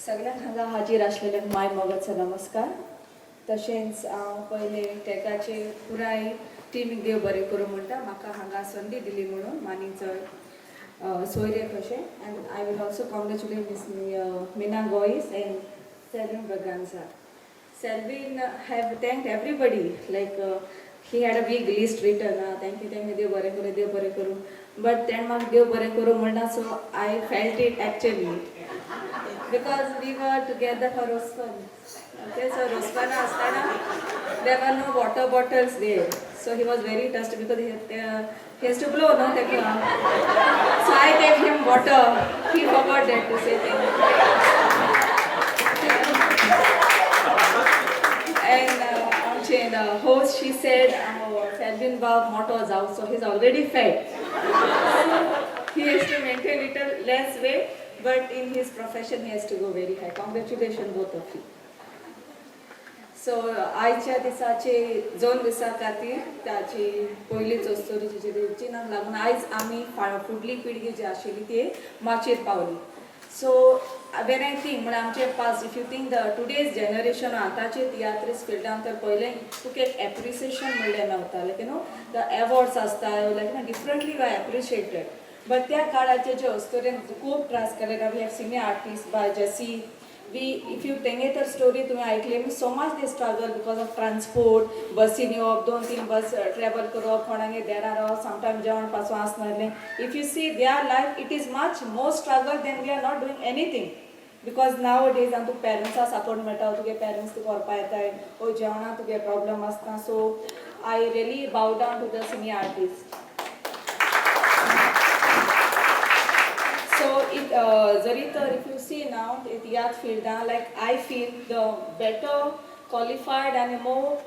सगळ्यांक हांगा हाजीर आसलेल्यांक माय मोगाचो नमस्कार. तशेंच हांव पयले टॅगाचे पुराय टिमीक देव बरें करूं म्हणटा, म्हाका हांगा संदी दिली म्हणून मानीचो सोयरे कशें. And I will also congratulate Miss Meena Gois and Selvin Braganza. Selvin have thank everybody, like he had a big list written, thank you, thank you, देव बरें करूं, देव बरें करूं, बट तेणें म्हाका देव बरें करूं म्हणना, so I felt it actually because we were together for Rosfan. Okay, so Rosfan asthana, there were no water bottles there. So he was very touched because he has to blow, no? So I gave him water. He forgot that to say thank you. And आमचे the host, she said, Selvin Bab मोठो जाव, so he's already fat. So he has to maintain little less weight, but in his profession he has to go very high. Congratulations both of you. So आयच्या दिसाचे दोन दिसां खातीर ताची पयलीच अस्तोरी चिनाक लागून आयज आमी फुडली पिळगी जी आशिल्ली ती माचयेर पावली. सो when I think म्हळ्यार आमचे past, if you think the today's generation, आतांचे तियात्रीस फिल्डान तर पयलें तुका एक एप्रिसिएशन म्हणलें मेवता, like you know the awards आसता, like you differently we appreciated, but त्या काळाचे जे अस्तोरेन खूब त्रास केले. We have cine artist by Jessy, we if you तेंगे तर स्टोरी तुवें आयकली, so much they struggle because of transport, बसीन येवप, दोन तीन बस ट्रॅवल करप, कोणागे देरार रावप, समटायम जेवण पासून आसनासलें. If you see their life, it is much more struggle than we are not doing anything, because nowadays आनी तुका पेरंट्सा सपोर्ट मेळटा, तुगे पेरंट्स तुका व्हरपा येताय ओ जेवणा तुगे प्रॉब्लम आसता. So I really bow down to the cine artist. So it जरी तर if you see now तियात्र फिल्डान, like I feel the better qualified and more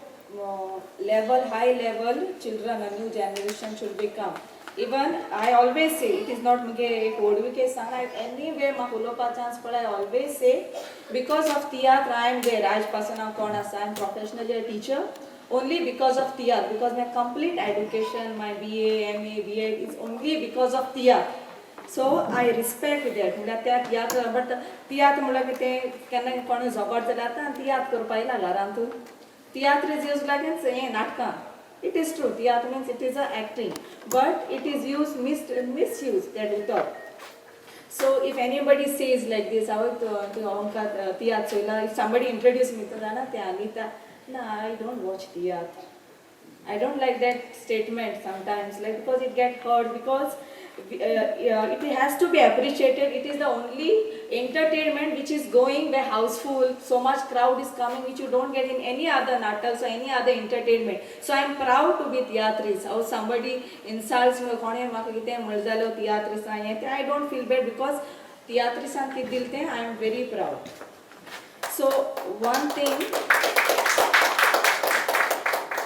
level, high level children, a new generation should become. Even I always say, it is not मुगे एक व्हडविके सांग, any way म्हाका उलोवपा chance पडला, I always say because of tiatr I am there. आयज पासून हांव कोण आसा, I am professionally a teacher only because of tiatr, because my complete education, my BA, MA, B.Ed is only because of tiatr. So I respect that. म्हणल्यार त्या तियात्र, but तियात्र म्हणल्यार कितें, केन्ना कोण झगड जाल्यार आतां तियात्र करपा येयला घरांतू. तियात्र is use लायक हें नाटकां. It is true, tiatr means it is a acting, but it is use misuse that उतर. So if anybody says like this, हांव अमकां तियात्र चोयला, if somebody introduce me to जाणा तें अनिता ना, I don't watch tiatr. I don't like that statement sometimes, like because it get hurt, because it has to be appreciated. It is the only entertainment which is going where house full, so much crowd is coming, which you don't get in any other natals or any other entertainment. So I am proud to be tiatris. How somebody insults me, कोणें म्हाका कितें म्हणलें जाल्यार तियात्रिसां हें तें, I don't feel bad because तियात्रिसान कितें दिलें तें I am very proud. So one thing,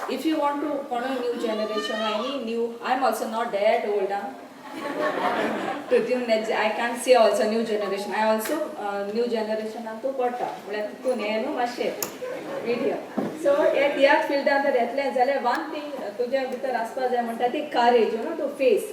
if you want to follow new generation or any new, I'm also not that old, huh? To tune that I can't say also new generation. I also new generation तूं पडटा, म्हळ्यार तितून हें न्हू मातशें video. So हे तियात्र फिल्डान जर येतलें जाल्यार वन थिंग तुज्या भितर आसपा जाय म्हणटा ती courage, to face.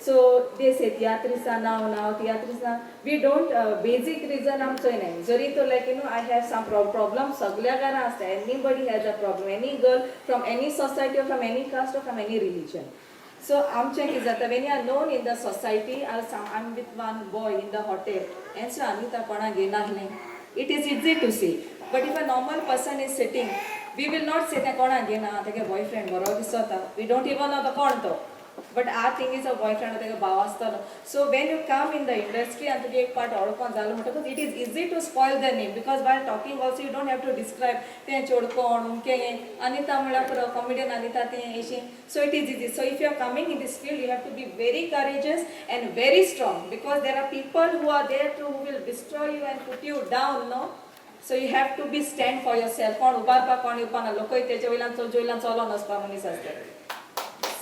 So they say तियात्रिसा नांव नांव तियात्रिसा, we don't basic reason आम चोयनाय. जरी तो like I have some problem, सगल्या घरां आसता, anybody has a problem, any girl from any society or from any caste or from any religion. So आमचें कितें जाता, when you are known in the society, I am with one boy in the hotel and so Anita कोणाक घेयनासलें, it is easy to say. But if a normal person is sitting, we will not say तें कोणाक घेयना, तेगे boyfriend बरो दिसता. We don't even know तो कोण तो, but our thing is a boyfriend, तेका भाव आसतलो. So when you come in the industry आनी तुगे एक पार्ट वळखोन जालो म्हणटकूच it is easy to spoil the name, because while talking also you don't have to describe तें चेडूं कोण उमकें हें अनिता म्हणल्यार पुरो, कॉमेडियन अनिता तें अशें. So it is easy. So if you are coming in this field, you have to be very courageous and very strong, because there are people who are there to who will destroy you and put you down, no? So you have to be stand for yourself. कोण उबारपाक कोण येवपा ना, लोकय तेजे वयल्यान चलचे वयल्यान चलोन वचपा मनीस आसता.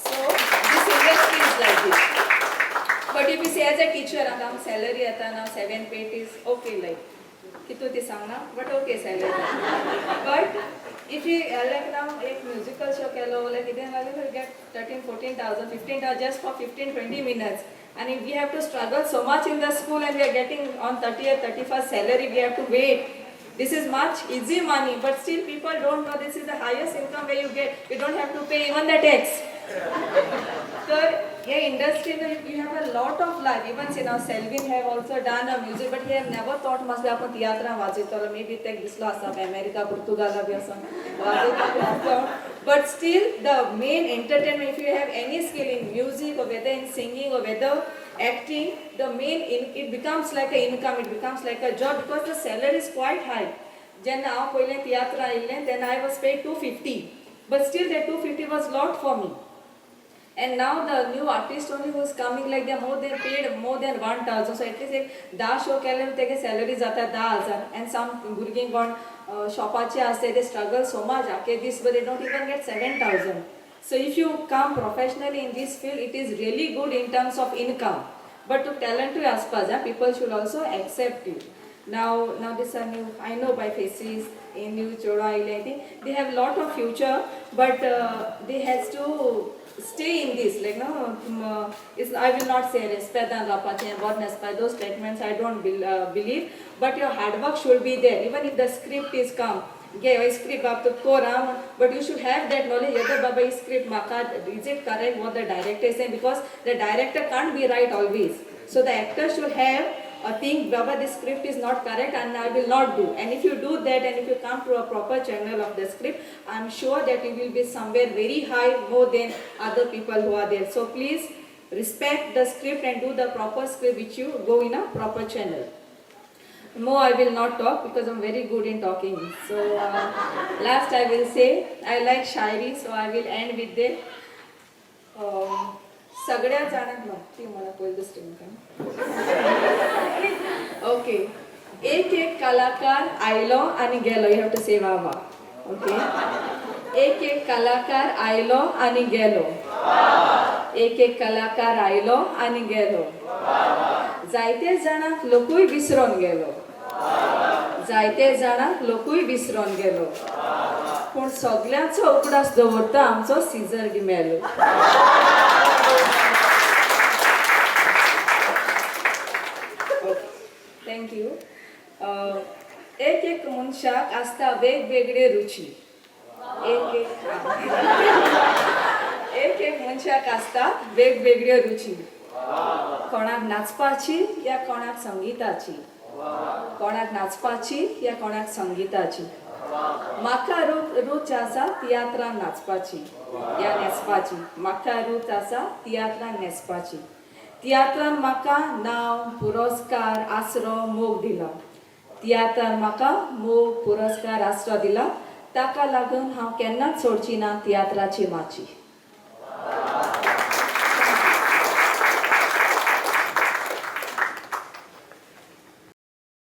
So this industry is like this. But if you see as a teacher, आतां आमकां सॅलरी येता ना, seven pay is okay, like कितू ती सांगना, but okay salary. But if you like now एक म्युजिकल शो केलो लायक कितें जाल्यार you get 13, 14,000, 15,000 just for 15-20 minutes. And we have to struggle so much in the school and we are getting on 30th, 31st salary, we have to wait. This is much easy money, but still people don't know this is the highest income where you get. You don't have to pay even the tax. तर हे इंडस्ट्रीन you have a lot of life. Even see now Selvin have also done a music, but he have never thought must be आपूण तियात्रां वाजयतलो. May be तेका दिसलो आसा America पुर्तुगाला बी वचोन वाजयतलो आसा. But still the main entertainment, if you have any skill in music or whether in singing or whether acting, the main it becomes like a income, it becomes like a job because the salary is quite high. जेन्ना हांव पयलें तियात्रां आयिल्लें तेन्ना I was paid 250, but still that 250 was lot for me. And now the new artist only who is coming, like they are more than paid more than 1000. So at least एक 10 show केले तेगे salary जाता 10,000. And some भुरगीं कोण शॉपाचे आसता, they struggle so much आखे दीस, but they don't even get 7000. So if you come professionally in this field, it is really good in terms of income. But तुका टॅलंटूय आसपा जाय, people should also accept you. Now this are new, I know by faces, in new चेडवां आयले ती, they have lot of future, but they has to stay in this, like no, it's, I will not say रेस्पेदान रावपाचें, बरें न्हेसपा, those statements I don't believe, but your hard work should be there. Even if the script is come, घे ही script बाब तूं कर आं, but you should have that knowledge येदो बाबा ही script म्हाका, is it correct what the director is, because the director can't be right always. So the actor should have a think, Baba, this script is not correct and I will not do. And if you do that and if you come to a proper channel of the script, I am sure that you will be somewhere very high, more than other people who are there. So please respect the script and do the proper script which you go in a proper channel. More I will not talk because I'm very good in talking. So last I will say, I like Shairi, so I will end with the सगळ्या जाणांक न्हू ती म्हणा पयलीं दुसरी म्हाका. Okay, एक एक कलाकार आयलो आनी गेलो. You have to say वा वा. ओके, एक एक कलाकार आयलो आनी गेलो, एक एक कलाकार आयलो आनी गेलो, जायते जाणांक लोकूय विसरोन गेलो, जायते जाणांक लोकूय विसरोन गेलो, पूण सगल्यांचो उगडास दवरता आमचो सिजर डिमेलो. Thank you. एक एक मनशाक आसता वेगवेगळे रुची, एक एक एक एक मनशाक आसता वेगवेगळ्यो रुची, कोणाक नाचपाची या कोणाक संगिताची, कोणाक नाचपाची या कोणाक संगिताची. म्हाका रूच आसा तियात्रान नाचपाची या न्हेसपाची. म्हाका रूच आसा तियात्रान न्हेसपाची. तियात्रान म्हाका नांव, पुरस्कार, आसरो, मोग दिला. तियात्रान म्हाका मोग, पुरस्कार, आसरो दिला, ताका लागून हांव केन्नाच सोडची ना तियात्राची माची.